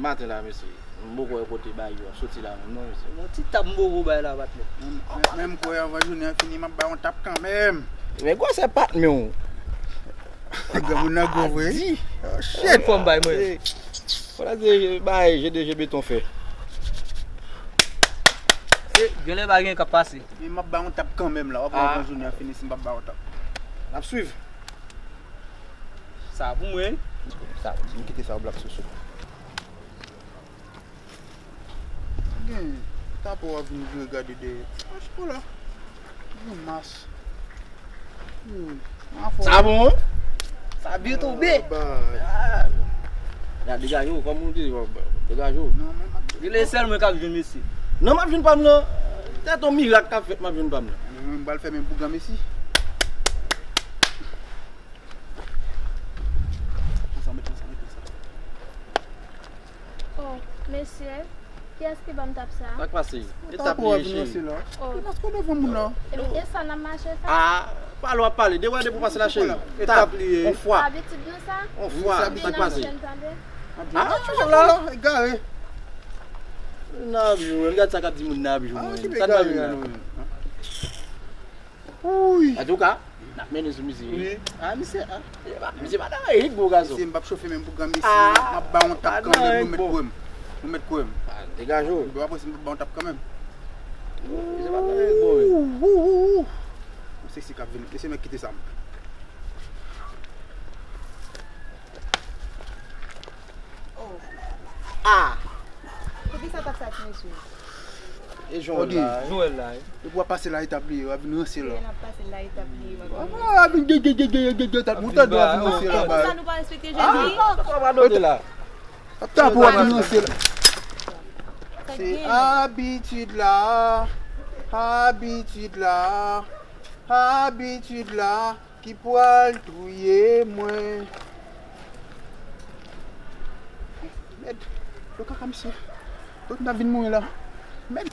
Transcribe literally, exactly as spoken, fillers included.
Maten la, mesye. M poko wè kote bagay yo ap soti la menm non, mesye. Yon ti tap m poko bay la, patnè. Men, men, men m kwè anvan jounen an fini, m ap bay yon tap kanmenm. Men gwosè patnè w. Granmoun nan gwo vre. Di. Oh, shit. Anfòm bay mwen. Fò la di bay G D G beton fè. E, genlè pa gen k ap pase. Men m ap bay yon tap kanmenm la. W ap wè anvan jounen an fini si m p ap bay yon tap. N ap swiv. Sa pou mwen. Sa, m kite sa w Black Soso. Gen, tapo w ap vin vire gade dèyè. Mache pou la. Gen mas. Hmm. Sa bon? Sa byen tonbe. Ah, bah. Ah. Ya, degaje w, kòm ou di, degaje w. Non, men m ap... Li sèl mwen k ap jwenn mesye. Non, m ap jwenn pa m nan. Tèt yon mirak k ap fèt, m ap jwenn pa m nan. Mwen, mwen, m pral fè menm pou granmesi. Konsa, met konsa, met konsa. Oh, mesye, kiyès ki ban m tap sa a? Sa k pase? E tap li ye, cheri. Oh. Paske w devan moun nan. E, e sa n ap mache fè? Ah, pale w ap pale. De wè de pou pase la, cheri. E tap li ye. On fwa. Abitid nou sa? On fwa. Sa k pase? Ah, chòf la. Egare. N ap jwe, gad sa k ap di moun n ap jwe. Sa n ap jwe la? Antouka, n ap mennen sou misye. Wi. Ah, misye, ah. Misye pa nan anyen, gwo gason. Misye, m p ap chofe menm pou granmesi. Ah, m ap ba yon tap kanmenm, nou mèt kwè m. Nou mèt kwè m. Ah, degaje w. Bon, apre si m p ap ba yon tap kanmenm. Misye pa nan anyen, gwo. Ou, ou, ou, ou. Yon seksi k ap vini. Mesye, mèt kite sa m. Ah! Poukisa tap sa ti mesye? E jan w la, jan w la. Depi w ap pase la etap li ye, w ap vin ranse la. Lè n ap pase la etap li ye, w ap vin ranse. Ah, w ap vin ge, ge, ge, tap moutan, w ap vin ranse la. Konsa nou pa respekte Jezi? Ah, sa pa dote la. Ap tape w ap vin ranse la. Se abitid la, abitid la, abitid la. Ki pral touye mwen. Mèd. Yo kaka misye. Yo t ap vin mouri la. Mèd.